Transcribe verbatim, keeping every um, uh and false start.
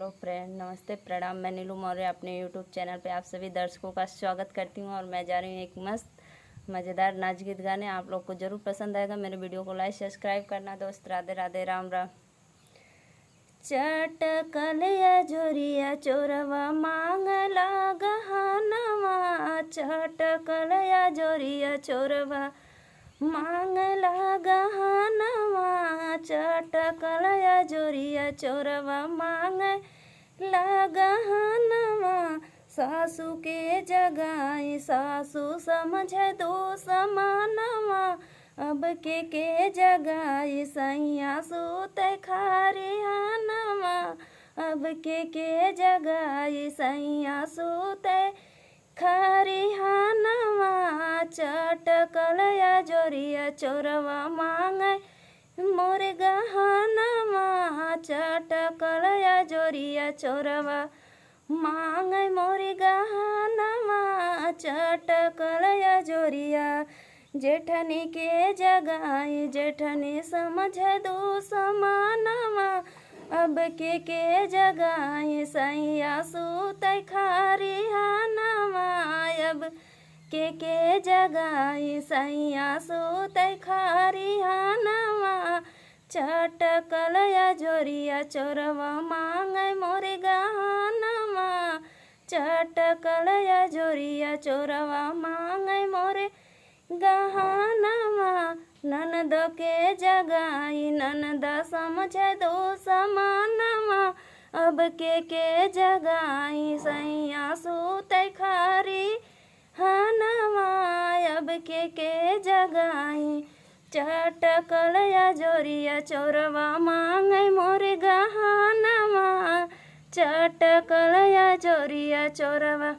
हेलो फ्रेंड, नमस्ते, प्रणाम। मैं नीलू मौर्य अपने YouTube चैनल पे आप सभी दर्शकों का स्वागत करती हूँ और मैं जा रही हूँ एक मस्त मज़ेदार नाच गीत गाने। आप लोग को ज़रूर पसंद आएगा। मेरे वीडियो को लाइक, सब्सक्राइब करना दोस्त। राधे राधे, राम राम। चटकल अजोरिया चोरवा मांगला गहनवा, चटकल अजोरिया चोरवा मांगला गहनवा, चटकल अजोरिया चोरवा मांगला गहनवा। सासू के जगाई सासू समझे दुसमनवा, अब के के जगाई सैया सूते खरिहानवा, अब के के जगाई सैया सूते खरिहानवा। चटकल अजोरिया चोरवा मांगे मोर गहनवा, चटकल अजोरिया चोरवा मांगे मोर गहनवा, चटकल अजोरिया। जेठनी के जगाई जेठनी समझे दुसमनवा, अब के के जगाई सैया सूते खरिहानवा, अब के के जगाई सैया सूते खरिहानवा। चटकल अजोरिया चोरवा मांगे मोर गहनवा, चटकल अजोरिया चोरवा मांगे मोर गहनवा। ननद के जगाई ननद समझे दुसमनवा, अब के के जगाई सैया सूते खरिहानवा, अब के के जगाई। चटकल अजोरिया चोरवा मांगे मोर गहनवा, चटकल अजोरिया चोरवा।